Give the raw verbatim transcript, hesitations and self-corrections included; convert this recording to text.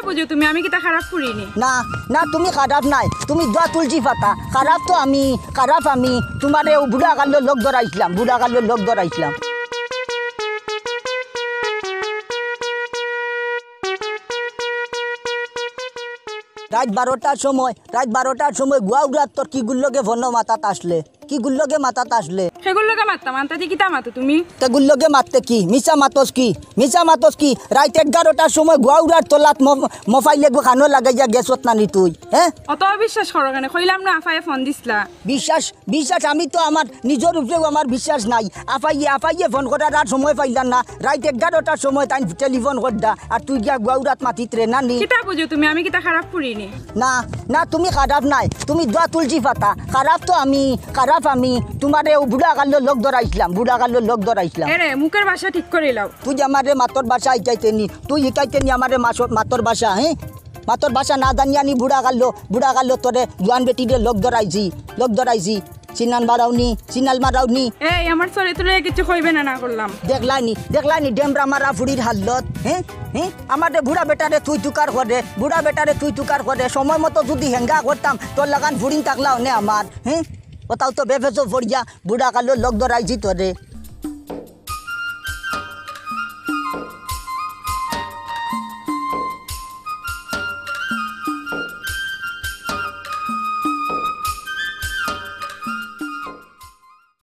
বুঝো তুমি, আমি কিতা খারাপ করিনি? না, না, তুমি খারাপ নায়, তুমি দোয়া তুলসী পাতা। খারাপ তো আমি, খারাপ আমি। তুমারে অউ বুড়া কালো লগ ধরাইছলাম, বুড়া কালো লগ ধরাইছলাম। রাইত বারোটার সময়, রাইত বারোটার সময় গুয়াউরাত তোর কিগুর লগে ফোনো মাতাত আসলে? কিগুর লগে মাতাত আসলে? হেগুর লগে মাততাম, আন্তাজি কিতা মাতো তুমি? তেগুর লগে মাততে কি? মিছা মাতস কি? মিছা মাতস কি? রাইত এগারোটার সময় গুয়াউরার তলাত ম-, মোবাইল এগু কানো লাগাইয়া গেছত নানি তুই, হে? অত অবিশ্বাস করো কেনে? কইলাম না আফায়ে ফোন দিছলা। বিশ্বাস, বিশ্বাস, আমি তো আমার নিজর উপরেও আমার বিশ্বাস নাই। আফাইয়ে, আফাইয়ে ফোন করার আর সময় পাইলাম না। রাইত এগারোটার সময় তাইন টেলিফোন করডা, আর তুই গিয়া গুয়াউরাত মাতিতরে নানি। কিতা বুঝো তুমি, আমি কিতা খারাপ করিনি? না, না, তুমি খারাপ নায়, তুমি দোয়া তুলসী পাতা। খারাপ তো আমি, খারাপ আমি। তুমারে অউ বুড়া কালো লগ ধরাইছলাম, বুড়া কালো লগ ধরাইছলাম। এরে, মুখর ভাষা ঠিক করি লাও। তুই আমারে মাতর ভাষা হিকাইতে নি, তুই হিকাইতে নি আমারে মাসর-, মাতর ভাষা, হে? মাতর ভাষা না জানিয়া নি বুড়া কালো, বুড়া কালো তোরে জুয়ান বেটিরে লগ ধরাইছি, লগ ধরাইছি। সিনাল মারাও নি, সিনাল মারাও নি। এই, আমার চরিত্র লইয়া কিচ্ছু কইবে না, না করলাম। দেখলায়নি, দেখলায়নি ডেমরা মারা ফুড়ির হালত, হে? হে? আমারে বুড়া বেটারে তুই তুকার করে, বুড়া বেটারে তুই তুকার করে। সময় মতো যুদি হেঙ্গা করতাম, তোর লাখান ফুড়িন থাকলা অনে আমার, হে? অতাউ তো বেফেসো ফড়িয়া বুড়া কালো লগ ধরাইছি তোরে।